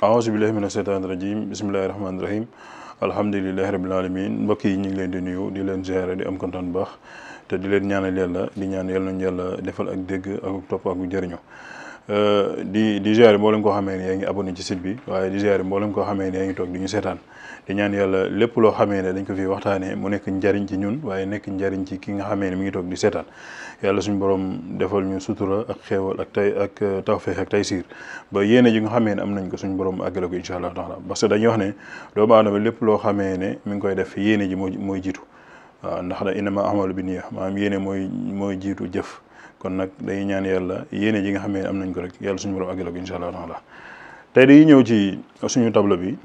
aouzu billahi mina sheytaani rajim bismillahi rahmaani rahim alhamdulilahi rabbil alamin mbokk yi ñu ngi leen di nuyu di leen ziare di am kontaan bu baax te di leen ñaanal yàlla di ñaan yàlla nañu yàlla defal ak dégg ak topp ak jëriñu di ziare mboolem koo xamee ne yaa ngi abonné ci site bi waaye di ziare mboolem koo xamee ne yaa ngi toog di ñu seetaan di ñaan yàlla lépp loo xamee ne dañ ko fi waxtaanee mu nekk njariñ ci ñun waaye nekk njariñ ci ki nga xamee ne mi ngi toog di seetaan yàlla suñu borom defal ñu sutura ak xéewal ak tay ak tawfeex ak taysiir ba yéene ji nga xamee ne am nañ ko suñu borom àggale ko incha allah taala parce que dañuy wax ne doomu aadama lépp loo xamee ne mi ngi koy def yéene ji mooy jiitu waaw ndax da innama amalu bi niya maanaam yéene mooy jiitu jëf kon nag dañuy ñaan yàlla yéene ji nga xamee ne am nañ ko rek yàlla suñu borom àggale ko incha allah taala tey dañuy ñëw ci suñu tableau bi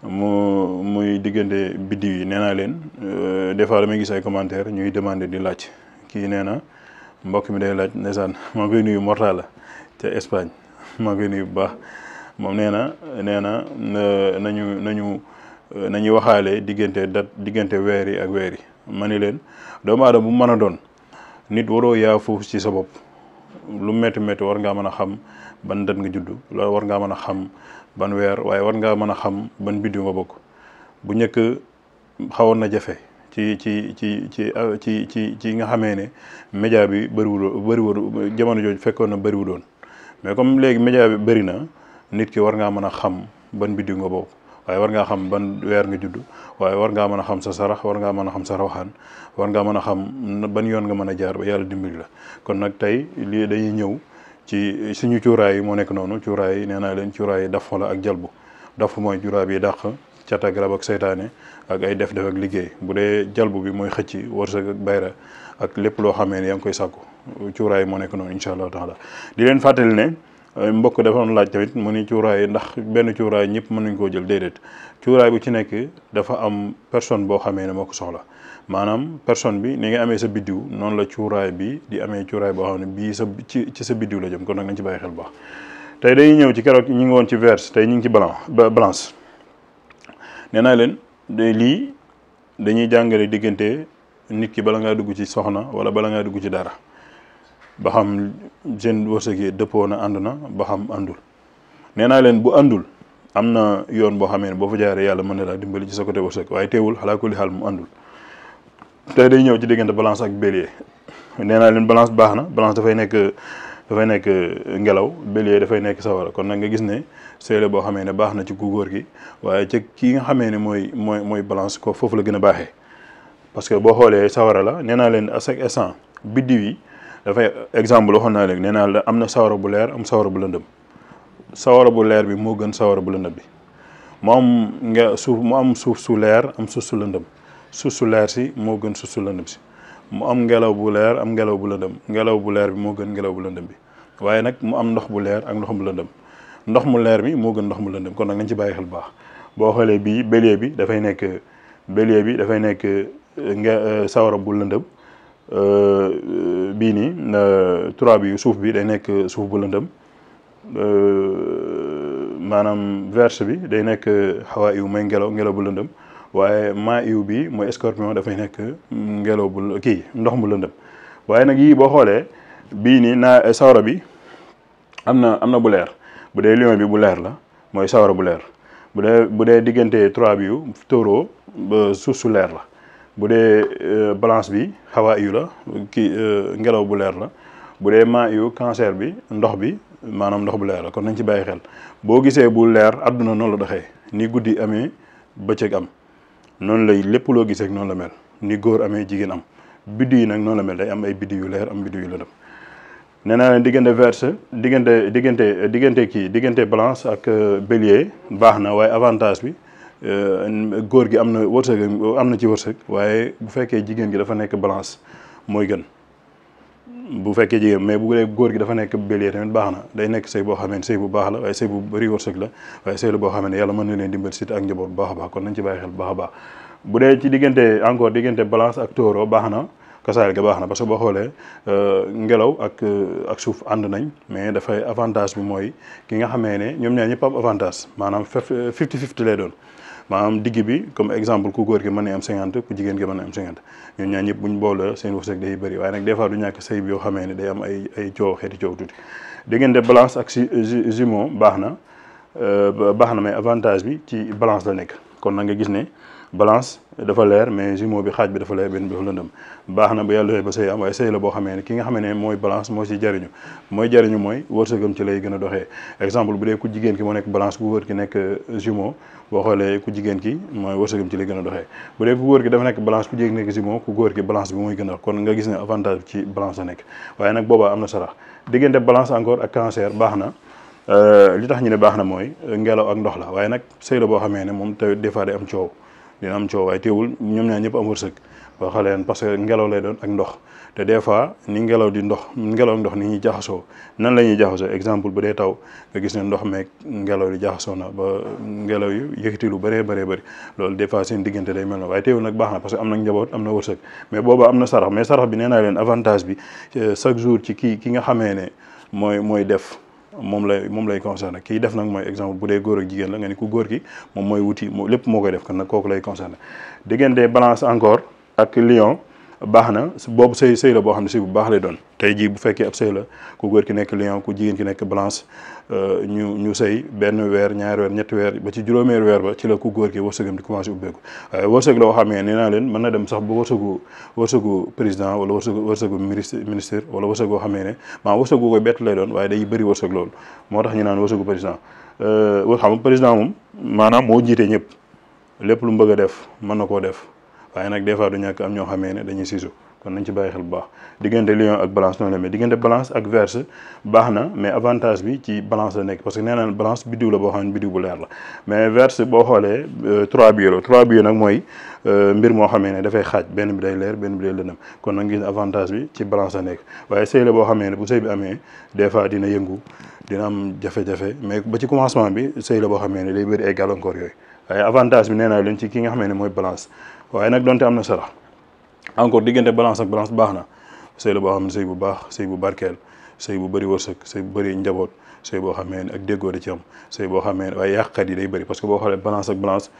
muy diggante biddiw yi nee naa leen des fois damay gis ay commentaire ñuy demander di laaj kii nee na mbokk mi day laaj ndeysaan maa ngi koy nuyu Mortala ca Espagne maa ngi koy nuyu bu baax moom nee na nañu waxaale diggante weer yi ak weer yi ma ni leen doomu aadama bu mën a doon nit waroo yaa foofu ci sa bopp lu métti métti war ngaa mën a xam ban dat nga judd loolu war ngaa mën a xam ban weer waaye war ngaa mën a xam ban biddiw nga bokk bu njëkk xawoon na jafe ci nga xamee ne média bi bëriwul jamono jooju fekkoon na bëriwu doon mais comme léegi média bi bëri na nit ki war ngaa mën a xam ban biddiw nga bokk waaye war ngaa xam ban weer nga judd waaye war ngaa mën a xam sa sarax war ngaa mën a xam sa rawaxaan war ngaa mën a xam ban yoon nga mën a jaar ba yàlla dimbali la kon nag tey lii dañuy ñëw ci suñu cuuraay yi moo nekk noonu cuuraay yi nee naa leen cuuraay yi daf la ak jalbu daf mooy cuuraay bi dàq cat ak rab ak seytaane ak ay def ak liggéey bu dee jalbu bi mooy xëcc wërsëg ak bayra ak lépp loo xamee ne yaa ngi koy sàkku cuuraay yi moo nekk noonu incha allahu taala di leen fàttali ne mbokk dafa doon laaj tamit mu ni cuuraay ndax benn cuuraay ñëpp mën nañ koo jël déedéet cuuraay bu ci nekk dafa am personne boo xamee ne moo ko soxla maanaam personne bi ni nga amee sa biddiw noonu la cuuraay bi di amee cuuraay boo xam ne bii ci sa biddiw la jëm kon nag nañ ci bàyyi xel bu baax tey dañuy ñëw ci keroog ñu ngi woon ci verse tey ñu ngi ci balance nee naa leen lii dañuy jàngale diggante nit ki bala ngaa dugg ci soxna wala bala ngaa dugg ci dara ba xam seen wërsëg yi dëppoo na ànd na ba xam àndul nee naa leen bu àndul am na yoon boo xamee ne boo fa jaaree yàlla mën na laa dimbali ci sa côté wërsëg waaye teewul xalaa kulli xaal mu àndul tey day ñëw ci diggante balance ak bélier nee naa leen balance baax na balance dafay nekk ngelaw bélier dafay nekk sawara kon nag nga gis ne seele boo xamee ne baax na ci ku góor gi waaye ci kii nga xamee ne mooy balance ko foofu la gën a baaxee parce que boo xoolee sawara la nee naa leen à chaque instant biddiw yi dafay exemple waxoon naa léegi nee naa la am na sawara bu leer am sawara bu lëndëm sawara bu leer bi moo gën sawara bu lëndëm bi mu am suuf su leer am suuf su lëndëm suuf su leer si moo gën suuf su lëndëm si mu am ngelaw bu leer am ngelaw bu lëndëm ngelaw bu leer bi moo gën ngelaw bu lëndëm bi waaye nag mu am ndox bu leer ak ndox bu lëndëm ndox mu leer bi moo gën ndox mu lëndëm kon nag nañ ci bàyyi xel baax boo xoolee bii bélier bi dafay nekk sawara bu lëndëm bii nii trois bi suuf bi day nekk suuf bu lëndëm maanaam verse bi day nekk xawaa iw mooy ngelaw bu lëndëm waaye maa iw bi mooy scorpion dafay nekk ngelaw bu ndox mu lëndëm waaye nag yii boo xoolee bii nii sawara bi am na bu leer bu dee lion bi bu leer la mooy sawara bu leer bu dee diggante trois bi yu taureau ba suuf su leer la bu dee balance bi xawaa iw la ngelaw bu leer la bu dee maa iw cancer bi ndox bi maanaam ndox bu leer la kon nañ ci bàyyi xel boo gisee bu leer àdduna noonu la doxee ni guddi amee bëccëg am noonu lay lépp loo gisee noonu la mel ni góor amee jigéen am biddiw yi nag noonu la mel day am ay biddiw yu leer am biddiw yu lëndëm nee naa leen diggante balance ak bélier baax na waaye avantage bi góor gi am na ci wërsëg waaye bu fekkee jigéen gi dafa nekk balance mooy gën bu fekkee jigéen mais bu dee góor gi dafa nekk bélier tamit baax na day nekk sëy boo xamee ne sëy bu baax la waaye sëy bu bëri wërsëg la waaye sëy la boo xamee ne yàlla mën na leen dimbal sit ak njaboot bu baax a baax kon nañ ci bàyyi xel bu baax a baax bu dee ci diggante balance ak taureau baax na kasaal ga baax na parce que boo xoolee ngelaw ak suuf ànd nañ mais dafay avantage bi mooy ki nga xamee ne ñoom ñaar ñëpp am avantage maanaam 50-50 lay doon maanaam digg bi comme exemple ku góor gi mën na am 50 ku jigéen gi mën na am 50 ñun ñaar ñëpp buñ boole seen wërsëg day bëri waaye nag des fois du ñàkk sëy bi yoo xamee ne day am ay coow xeeti coow tuuti diggante balance ak jumeau baax na baax na mais avantage bi ci balance la nekk kon na nga gis ne balance dafa leer mais jumeau bi xaaj bi dafa leer benn bi dafa lëndëm baax na bu yàlla defee ba sëy am waaye sëy la boo xamee ne ki nga xamee ne mooy balance moo ci jariñu mooy wërsëgam ci lay gën a doxee exemple bu dee ku jigéen ki moo nekk balance ku góor ki nekk jumeau boo xoolee ku jigéen ki mooy wërsëgam ci lay gën a doxee bu dee ku góor ki dafa nekk balance ku jigéen nekk jumeau ku góor ki balance bi mooy gën a kon nga gis ne avantage bi ci balance la nekk waaye nag boobaa am na sarax diggante balance encore ak cancer baax na li tax ñu ne baax na mooy ngelaw ak ndox la waaye nag sëy la boo xamee ne moom te des fois day am coow dina am coow waaye teewul ñoom ñaar ñëpp am wërsëg boo xoolee parce que ngelaw lay doon ak ndox te des fois ni ngelaw ak ndox ni ñuy jaxasoo nan la ñuy jaxasoo exemple bu dee taw nga gis ne ndox meeg ngelaw li jaxasoo na ba ngelaw yu yëkkati lu bëree bëri loolu des fois seen diggante day mel na waaye teewul nag baax na parce que am na njaboot am na wërsëg mais booba am na sarax mais sarax bi nee naa leen avantage bi chaque jour ci ki nga xamee ne mooy def moom lay concerné kii def nag mooy exemple bu dee góor ak jigéen la nga ni ku góor ki moom mooy wuti lépp moo koy def kon nag kooku lay concerné diggante balance encore ak lion baax na boobu sëy la boo xam ne sëy bu baax lay doon tey jii bu fekkee ab sëy la ku góor ki nekk lion ku jigéen ki nekk balance ñu sëy benn weer ñaari weer ñetti weer ba ci juróomeeri weer ba ci la ku góor ki wërsëgam di commencé ubbeeku waaye wërsëg la boo xamee nee naa leen mën na dem sax ba wërsëgu président wala wërsëgu ministre wala wërsëg boo xamee ne maa wërsëgu koy bett lay doon waaye day bëri wërsëg loolu moo tax ñu naan wërsëgu président xam président moom maanaam moo jiite ñëpp lépp lu mu bëgg a def mën na koo def waaye nag des fois du ñàkk am ñoo xamee ne dañuy siisu kon nañ ci bàyyi xel bu baax diggante lion ak balance noonu la mais diggante balance ak verse baax na mais avantage bi ci balance la nekk parce que nee naan balance biddiw la boo xam ne biddiw bu leer la mais verse boo xoolee 3 biais la 3 biais nag mooy mbir moo xamee ne dafay xaaj benn bi day leer benn bi day lëndëm kon nag gis avantage bi ci balance la nekk waaye sëy la boo xamee ne bu sëy bi amee des fois dina yëngu dina am jafe-jafe mais ba ci commencement bi sëy la boo xamee ne day bëri ay gàllankoor yooyu waaye avantage bi nee naa leen ci ki nga xamee ne mooy balance waaye nag donte am na sarax encore diggante balance ak balance baax na sëy la boo xam ne sëy bu baax sëy bu barkeel sëy bu bëri wërsëg sëy bu bëri njaboot sëy boo xamee ne ak déggoo da ci am sëy boo xamee ne waaye yàqkat yi day bëri parce que boo xoolee balance ak balance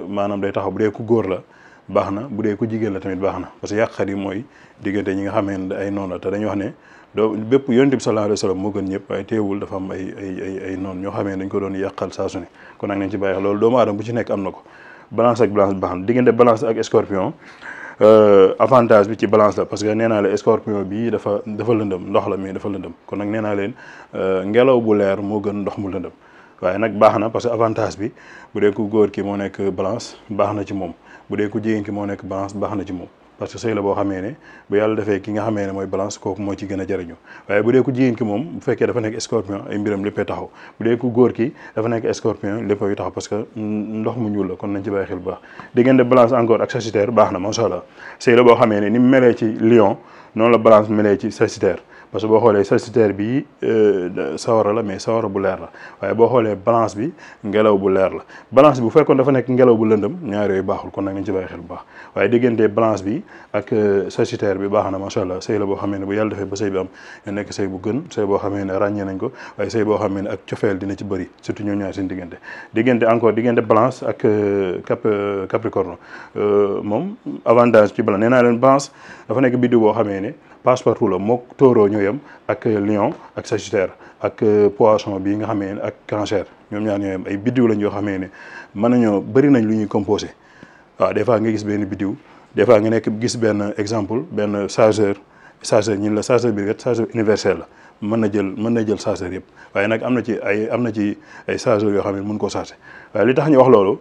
maanaam day taxaw bu dee ku góor la baax na bu dee ku jigéen la tamit baax na parce que yàqkat yi mooy diggante ñi nga xamee ne ay noonu la te dañuy wax ne bépp yonent bi sallallahu alayhi wa sallam moo gën ñëpp waaye teewul dafa am ay noonu ñoo xamee ne dañ ko doon yàqal saa su ne kon nag nañ ci bàyyi xel loolu doomu aadama bu ci nekk am na ko balance ak balance baax na diggante balance ak scorpion avantage bi ci balance la parce que nee naa la scorpion bii dafa lëndëm ndox la mais dafa lëndëm kon nag nee naa leen ngelaw bu leer moo gën ndox mu lëndëm waaye nag baax na parce que avantage bi bu dee ku góor ki moo nekk balance baax na ci moom bu dee ku jigéen ki moo nekk balance baax na ci moom parce que sëy la boo xamee ne bu yàlla defee ki nga xamee ne mooy balance kooku moo ci gën a jariñu waaye bu dee ku jigéen ki moom bu fekkee dafa nekk scorpion ay mbiram léppay taxaw bu dee ku góor ki dafa nekk scorpion léppay taxaw parce que ndox mu ñuul la kon nañ ci bàyyi xel bu baax diggante balance encore ak sagittaire baax na macha allah sëy la boo xamee ne ni mu melee ci lion noonu la balance melee ci sagittaire parce que boo xoolee sagittaire bi sawara la mais sawara bu leer la waaye boo xoolee balance bi ngelaw bu leer la balance bi bu fekkoon dafa nekk ngelaw bu lëndëm ñaar yooyu baaxul kon nag nañ ci bàyyi xel bu baax waaye diggante balance bi ak sagittaire bi baax na macha allah sëy la boo xamee ne bu yàlla defee ba sëy bi am nga nekk sëy bu gën sëy boo xamee ne ràññee nañ ko waaye sëy boo xamee ne ak cofeel dina ci bëri surtout ñoom ñaar seen diggante encore diggante balance ak capricorne moom avantage ci balance nee naa leen balance dafa nekk biddiw boo xamee ne passe-partout la mook taureau ñoo yem ak lion ak sagittaire ak poisson bii nga xamee ne ak cancer ñoom ñaar ñoo yem ay biddiw lañ yoo xamee ne mën nañoo bëri nañ lu ñuy composé waaw des fois nga gis benn biddiw des fois nga nekk gis benn exemple benn chargeur ñun la chargeur bi kat chargeur universel la mën na jël chargeur yëpp waaye nag am na ci ay chargeur yoo xam ne mën koo chargé waaye li tax ñu wax loolu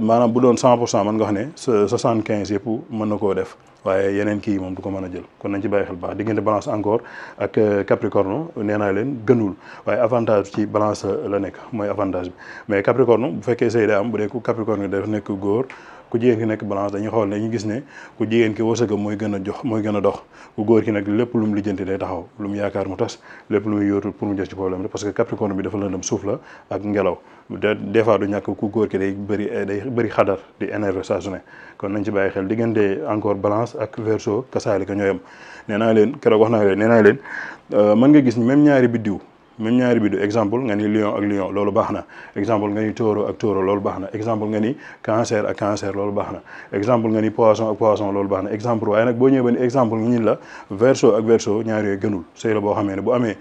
maanaam bu doon 100% mën nga wax ne 75 yëpp mën na koo def waaye yeneen kii moom du ko mën a jël kon nañ ci bàyyi xel baax diggante balance encore ak capricorne nee naa leen gënul waaye avantage ci balance la nekk mooy avantage bi mais capricorne bu fekkee sëy day am bu dee ku capricorne dafa nekk góor ku jigéen ki nekk balance dañuy xool ne ñu gis ne ku jigéen ki wërsëgam mooy gën a dox ku góor ki nag lépp lu mu lijjanti day taxaw lu mu yaakaar mu tas lépp lu muy yóotu pour mu jot ci problème parce que capricorne bi dafa lëndëm suuf la ak ngelaw des fois du ñàkk ku góor ki day bëri xadar di énervé saa su ne kon nañ ci bàyyi xel diggante encore balance ak verseau kasaalika ñooyam nee naa leen keroog wax naa leen nee naa leen mën nga gis même ñaari biddiw exemple nga ni lion ak lion loolu baax na exemple nga ni taureau ak taureau loolu baax na exemple nga ni cancer ak cancer loolu baax na exemple nga ni poisson ak poisson loolu baax na exemple waaye nag boo ñëwee ba ni exemple nga ñun la verseau ak verseau ñaar yooyu gënul sëy la boo xamee ne bu amee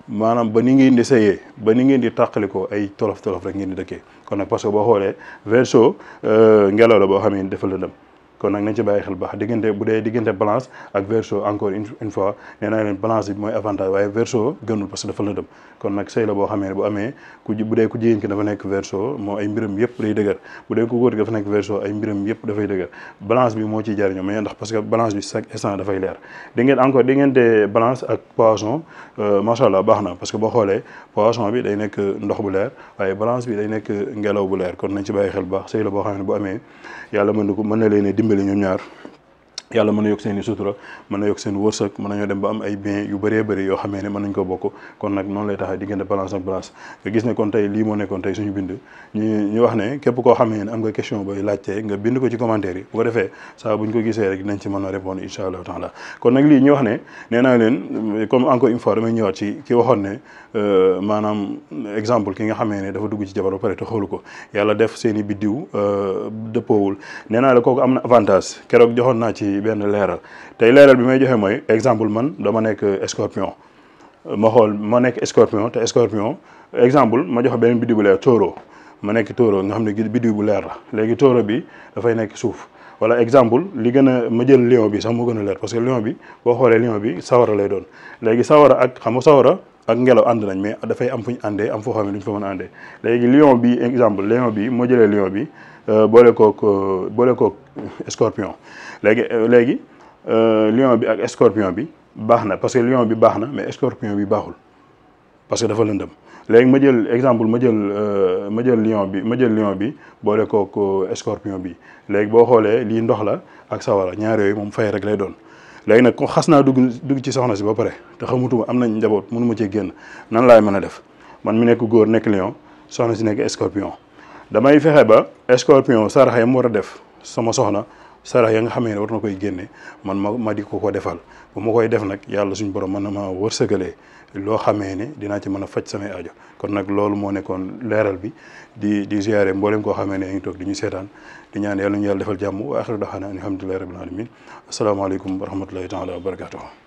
maanaam ba ni ngeen di sëyee ba ni ngeen di tàqalikoo ay tolof tolof rek ngeen di dëkkee kon nag parce que boo xoolee Verseau ngelaw la boo xam ne dafa lëndëm kon nag nañ ci bàyyi xel baax diggante bu dee diggante balance ak Verseau encore une fois nee naa leen balance bi mooy avantage waaye Verseau gënul parce que dafa lëndëm kon nag sëy la boo xamee ne bu amee bu dee ku jigéen ki dafa nekk Verseau moo ay mbiram yëpp day dëgër bu dee ku góor ki dafa nekk Verseau ay mbiram yëpp dafay dëgër balance bi moo ciy jariñoo mais ndax parce que balance bi chaque instant dafay leer di ngeen encore diggante balance ak poisson macha allah baax na parce que boo xoolee poisson bi day nekk ndox bu leer waaye balance bi day nekk ngelaw bu leer kon nañ ci bàyyi xel baax sëy la boo xam ne bu amee yàlla mën na leen dimbali ñoom ñaar yàlla mën na yokk seen i sutura mën na yokk seen wërsëg mën nañoo dem ba am ay bien yu bëree bëri yoo xamee ne mën nañ ko bokk kon nag noonu lay taxee diggante balance ak balance nga gis ne kon tey lii moo nekkoon tey suñu bind ñu wax ne képp koo xamee ne am nga question booy laajtee nga bind ko ci commentaire yi bu ko defee saa buñ ko gisee rek dinañ ci mën a répondre incha allahu taala kon nag lii ñu wax ne nee naa leen comme encore une fois damay ñëwaat ci ki waxoon ne maanaam exemple ki nga xamee ne dafa dugg ci jabar ba pare te xoolu ko yàlla def seen i biddiw dëppoowul nee naa la kooku am na avantage keroog joxoon naa ci benn leeral tey leeral bi may joxe mooy exemple man dama nekk scorpion ma nekk scorpion te scorpion exemple ma joxe beneen biddiw bu leer taureau ma nekk taureau nga xam ne biddiw bu leer la léegi taureau bi dafay nekk suuf wala exemple li gën a ma jël lion bi sax moo gën a leer parce que lion bi boo xoolee lion bi sawara lay doon léegi sawara ak xam nga sawara ak ngelaw ànd nañ mais dafay am fu ñu àndee am foo xam ne duñ fa mën a àndee léegi lion bi exemple lion bi moo jëlee lion bi boole kook scorpion léegi lion bi ak scorpion bi baax na parce que lion bi baax na mais scorpion bi baaxul parce que dafa lëndëm léegi ma jël exemple ma jël lion bi boole kook scorpion bi léegi boo xoolee lii ndox la ak sawara ñaar yooyu moom fay rek lay doon léegi nag ko xas naa dugg ci soxna si ba pare te xamutuma am nañ njaboot mënu ma cee génn nan laay mën a def man mi nekk góor nekk lion soxna si nekk scorpion damay fexe ba scorpion sarax yam war a def sama soxna sarax ya nga xamee ne war na koy génne man ma di ko defal bu ma koy def nag yàlla suñu borom mën na ma wërsëgalee loo xamee ne dinaa ci mën a faj samay aajo kon nag loolu moo nekkoon leeral bi di ziare mboolem koo xamee ne yaa ngi toog di ñu seetaan di ñaan yàlla ñu yàlla defal jàmm wa axiru daxaana alhamdulillahi rabbil alamin asalaamaaleykum wa rahmatullahi taala wa barakatuh